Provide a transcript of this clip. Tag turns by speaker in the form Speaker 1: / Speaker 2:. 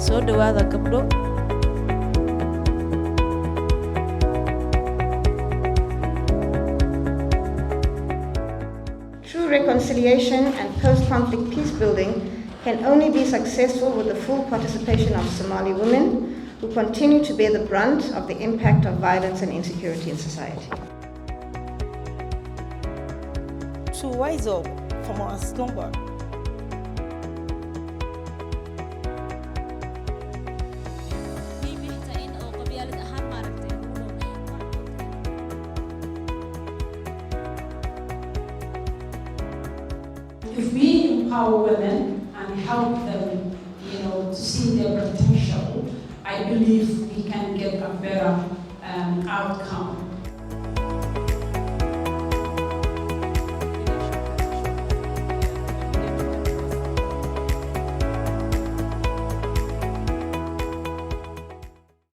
Speaker 1: Soo dhowaada, gabdho.
Speaker 2: True reconciliation and post-conflict peace building can only be successful with the full participation of Somali women who continue to bear the brunt of the impact of violence and insecurity in society.
Speaker 3: To rise up from our slumber.
Speaker 1: Maybe xitaa in oo qabyaalad ahaan maaragtay lagu dhaho.
Speaker 4: If we empower women and help them to see their potential, I believe we can get a better outcome.